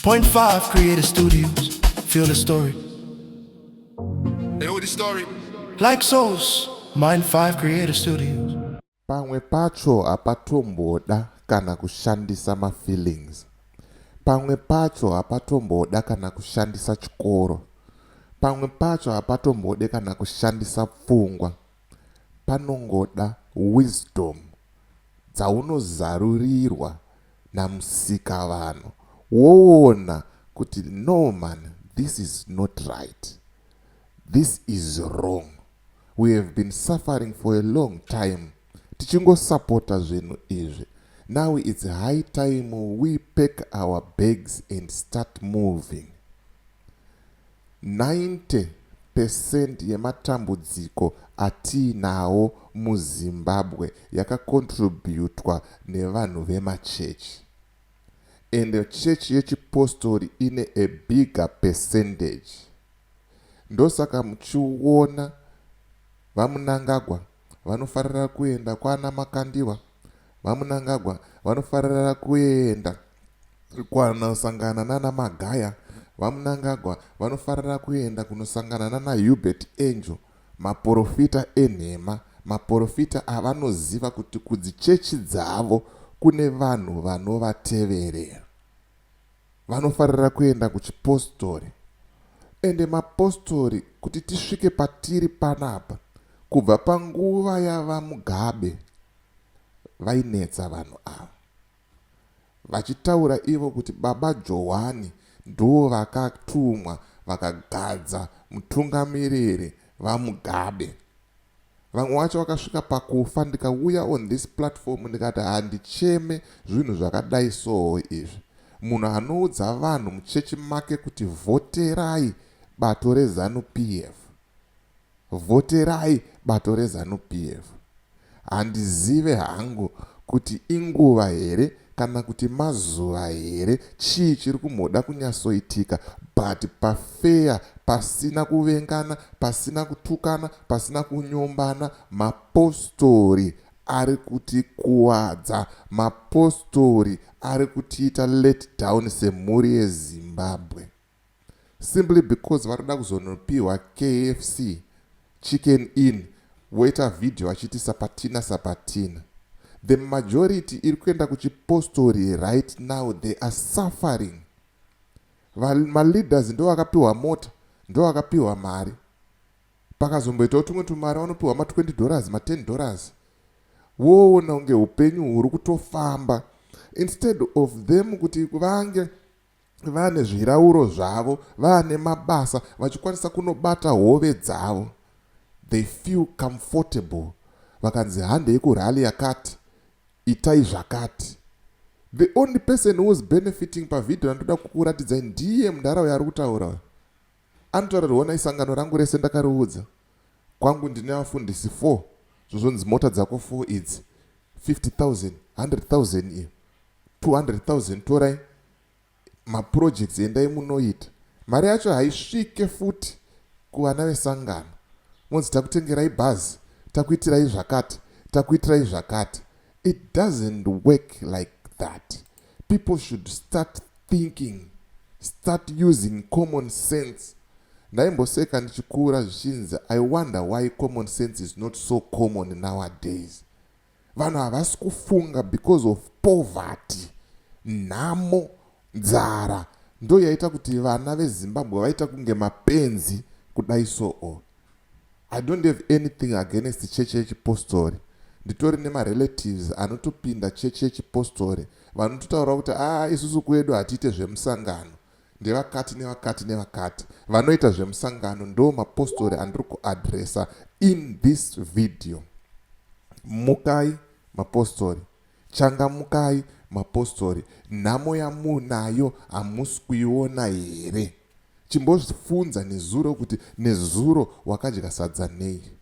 Point five Creator Studios. Feel the story. They the story. Like souls, Mind 5 Creator Studios. Pamwe pacho hapatomboda kana kushandisa mafeelings. Pamwe pacho hapatomboda kana kushandisa chikoro. Pamwe pacho hapatombode kana kushandisa pfungwa. Panongoda wisdom dzaunozarurirwa naMusikavanhu woona kuti no man, this is not right, this is wrong. We have been suffering for a long time tichingosapota zvinhu izvi. Now it's high time we pack our bags and start moving. 90% yematambudziko atiinawo muZimbabwe yakakontributwa nevanhu vemachechi, and chechi yechipostori ine a bigger percentage. Ndosaka muchiona vaMunangagwa vanofarira kuenda kwana Makandiwa, vaMunangagwa vanofarira kuenda kwanosangana nana Magaya, vaMunangagwa vanofarira kuenda kunosangana nana Hubert Angel, maprofita enhema, maprofita avanoziva kuti kudzichechi dzavo kune vanhu vanovateverera. Vanofarira kuenda kuchipostori. Ende mapostori, kuti tisvike patiri panapa, kubva panguva yavaMugabe vainetsa vanhu ava, vachitaura ivo kuti Baba Johani ndo vakatumwa, vakagadza mutungamiriri vaMugabe. Vamwe vacho vakasvika pakufa. Ndikauya on this platform ndikati handicheme zvinhu zvakadai sowo izvi. Munhu anoudza vanhu muchechi make kuti vhoterai bato reZANU PF, vhoterai bato reZANU PF. Handizive hangu kuti inguva here kana kuti mazuva here, chii chiri kumboda kunyatsoitika, but pafeya, pasina kuvengana, pasina kutukana, pasina kunyombana, mapostori ari kutikuwadza, mapostori ari kutiita let down semhuri yeZimbabwe, simply because vari kuda kuzonopiwa KFC, Chicken Inn, voita vhidhiyo vachiti sapatina sapatina. The majority iri kuenda kuchipostori right now, they are suffering. Maleaders ndo vakapiwa mota, ndo vakapiwa mari. Pakazomboitawo tumwe tumari, vanopiwa ma20 dollars, ma10 dollars, voona kunge upenyu huri kutofamba, instead of them kuti vange vane zvirauro zvavo, vaane mabasa, vachikwanisa kunobata hove dzavo. They feel comfortable vakanzi handei kurally yakati, itai zvakati. The only person who is benefiting pavhidhio randoda kukuratidzai ndiye munharaunda ari kutaura. Anotaura kuti honai, sangano rangu rese ndakariudza kwangu, ndine vafundisi 4, zvozvonzi mota dzako 4 idzi, 50 000, 100 000 iyo, 200 000, torai maprojects, endai munoita. Mari yacho haisvike futi kuvana vesangano. Monzi takutengerai bhazi, takuitirai zvakati, takuitirai zvakati. It doesn't work like that. People should start thinking, start using common sense. Ndaimboseka ndichikura zvichinzi, I wonder why common sense is not so common nowadays. Vanhu havasi kufunga because of poverty. Nhamo, nzara ndo yaita kuti vana veZimbabwe vaita kunge mapenzi kudai. So I don't have anything against chechi yechipostori. Nditori nemarelatives anotopinda chechi yechipostori, vanototaura kuti a ah, isusu kwedu hatiite zvemusangano, ndevakati nevakati nevakati. Vanoita zvemusangano ndo mapostori andiri kuadresa in this video. Mukai mapostori, changamukai mapostori. Nhamo yamunayo hamusi kuiona here? Chimbozvifunza nezuro kuti nezuro wakadya sadza nei.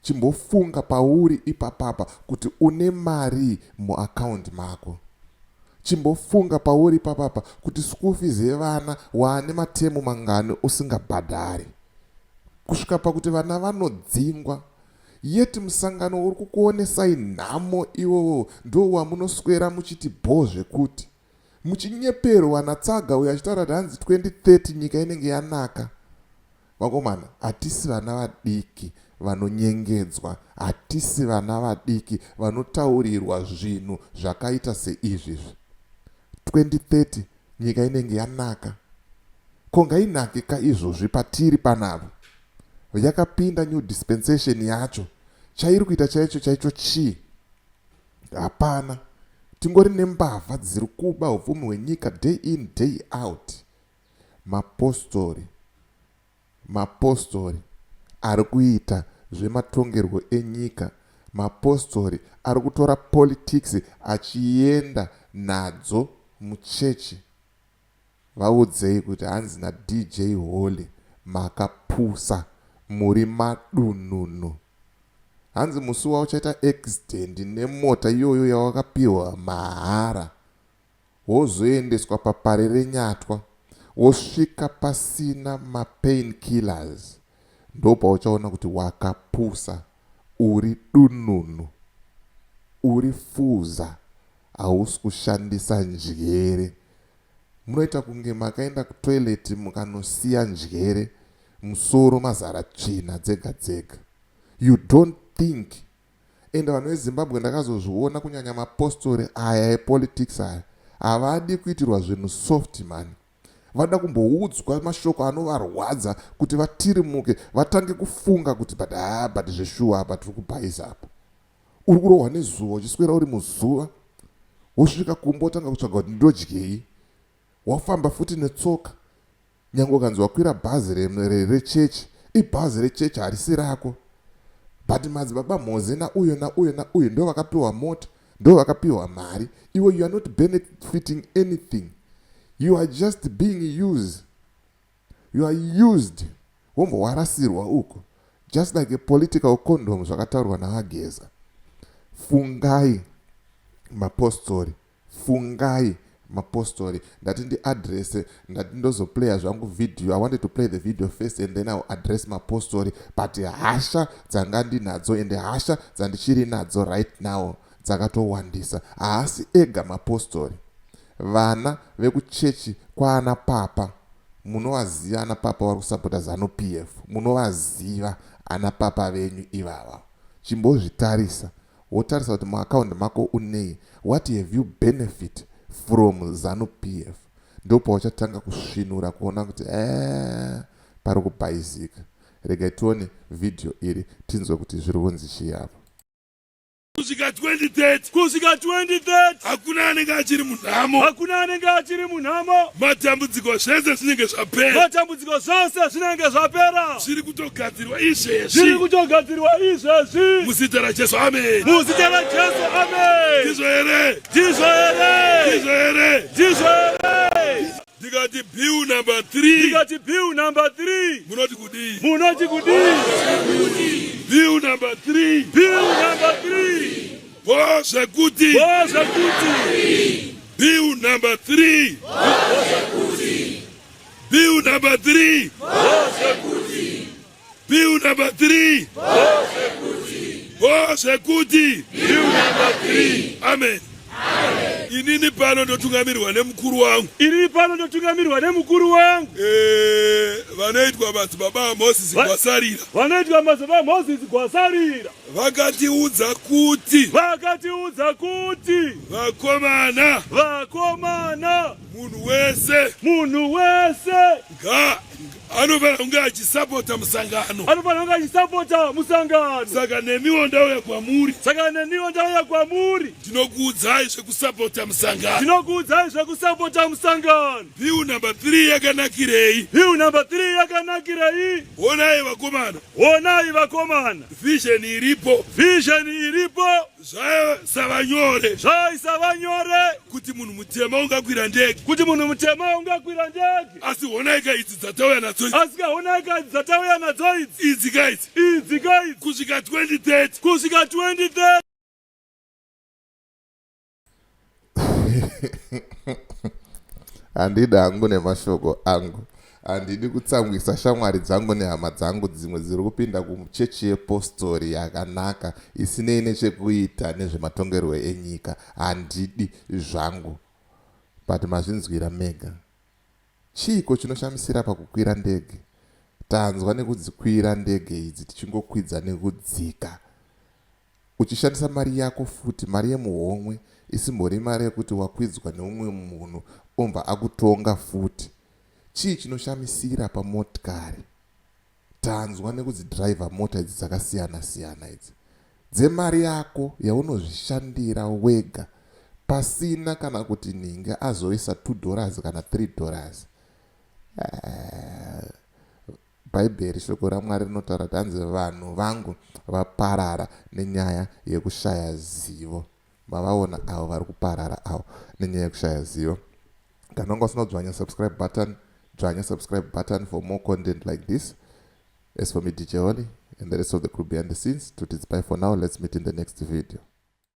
Chimbofunga pauri ipapapa kuti une mari muakaundi mako. Chimbofunga pauri ipapapa kuti school fees yevana waane matemu mangani usingabhadhari, kusvika pakuti vana vanodzingwa. Yeti musangano uri kukuonesai nhamo iwowo ndo wamunoswera muchiti bho zvekuti. Muchinyeperwa natsaga uyo achitaura kuti hanzi 2030 nyika inenge yanaka. Vakomana, hatisi vana vadiki vanonyengedzwa, hatisi vana vadiki vanotaurirwa zvinhu zvakaita seizvizvi. 2030 nyika inenge yanaka. Ko ngainake ka izvozvi patiri panapa? Yakapinda new dispensation yacho, chairi kuita chaicho chaicho chii? Hapana. Tingori nembavha dziri kuba upfumi hwenyika day in day out. Mapostori mapostori ari kuita zvematongerwo enyika mapostori ari kutora politics achienda nadzo muchechi vaudzei kuti hanzi naDJ Holy makapusa muri madununu hanzi musi wauchaita accident nemota iyoyo yawakapiwa mahara wozoendeswa paParirenyatwa wosvika pasina mapain killers ndopauchaona kuti wakapusa uri dununu uri fuza hausi kushandisa njere munoita kunge makaenda kutoilet mukanosiya njere musoro mazara tsvina dzega dzega you don't think Ende vanhu veZimbabwe ndakazozviona kunyanya mapostori aya epolitics aya havadi kuitirwa zvinhu soft mhani. Vanoda kumboudzwa mashoko anovarwadza kuti vatirimuke vatange kufunga kuti but haa but zveshuwa apa tiri kubhaiza apa. Uri kurohwa nezuva uchiswera uri muzuva wosvika kumba wotanga kutsvaga kuti ndodyei. Wafamba futi netsoka Nyangwe ukanzi wakwira bhazi rechechi, ibhazi rechechi harisi rako. But madzibaba Mhoze nauyo nauyo nauyo ndo vakapiwa mota, ndo vakapiwa mari. Iwe you are not benefiting anything. You are just being used. You are used. Wombva warasirwa uko. Just like a political condom zvakataurwa naVaGeza. Fungai mapostori. Fungai mapostori ndati ndiadresse ndati ndozoplaya zvangu video i wanted to play the video first and then iwill address mapostori but hasha dzanga ndinadzo ende hasha dzandichiri nadzo right now dzakatowandisa haasi ega mapostori vana vekuchechi kwaana papa munovaziva ana papa vari kusapota zanu p f munovaziva ana papa venyu ivava chimbozvitarisa wotarisa kuti muaccount mako unei what have you benefit from zanu pf ndopauchatanga kusvinura kuona kuti eh, pari kubhaizika regai tione vhidhiyo iri tinzwe kuti zviri kunzi chii apa kusvika 2030 kusvika 2030 hakuna anenge achiri munhamo hakuna anenge achiri munhamo matambudziko zvese zvinenge zvapera matambudziko zvose zvinenge zvapera zviri kutogadzirwa izvezvi zviri kutogadzirwa izvezvi muzita rajesu amen muzita rajesu amen ndizvo here ndizvo here ndizvo here ndizvo here ndikati bill number 3 ndikati bill number 3 munoti kudii munoti kudii bill number 3 bill number 3 bo zvekuti bo zvekuti bill number 3 bo zvekuti Bill number 3. Bill number 3. Bo zvekuti. Bill number 3. Amen. Inini pano ndotungamirwa nemukuru wangu. Inini pano ndotungamirwa nemukuru wangu. Eh, vanoitwa madzibaba Moses Gwasarira. Vanoitwa madzibaba Moses Gwasarira. Vakatiudza kuti. Vakatiudza kuti. Vakomana. Vakomana. Munhu wese. Munhu wese. Nga anofanira kunge achisapota musangano. Anofanira kunge achisapota musangano. Saka nemiwo ndauya kwamuri. Saka neniwo ndauya kwamuri. Ndinokuudzai zvekusapota musangano. Ndinokuudzai zvekusapota musangano. Bill number 3 yakanakirei? Bill number 3 yakanakirei? Honai vakomana. Honai vakomana. Vision iripo. Vision iripo. Zvaisava nyore. Zvaisava nyore. Kuti munhu mutema ungakwira ndege. Kuti munhu mutema ungakwira ndege. Asi honai ka idzi dzatauya nadzo. Asi ka honai ka idzi dzatauya nadzo idzi. Idzi ka idzi. Idzi ka idzi. Kusvika 2030. Kusvika 2030. Handidi hangu nemashoko angu. Handidi kutsamwisa shamwari dzangu nehama dzangu dzimwe dziri kupinda kuchechi yepostori yakanaka isinei nechekuita nezvematongerwo enyika. Handidi zvangu. But mazvinzwira mega. Chiiko chinoshamisira pakukwira ndege? Tanzwa nekudzikwira ndege idzi tichingokwidza nekudzika. Uchishandisa mari yako futi, mari yemuhomwe isimbori mari yekuti wakwidzwa neumwe munhu obva akutonga futi. Chii chinoshamisira pamotikari? Tanzwa nekudzidhiraivha mota idzi dzakasiyana siyana idzi dzemari yako yaunozvishandira wega pasina kana kuti nhingi azoisa 2 dollars kana 3 dollars. Bhaibheri, shoko raMwari rinotaura kuti hanzi vanhu vangu vaparara nenyaya yekushaya zivo. Mavaona avo vari kuparara avo nenyaya yekushaya zivo. Kana wanga usina kudzvanya subscribe button, dzvanya subscribe button for more content like this. As for me, DJ Oli, and the rest of the crew behind the scenes, to it's bye for now. Let's meet in the next video.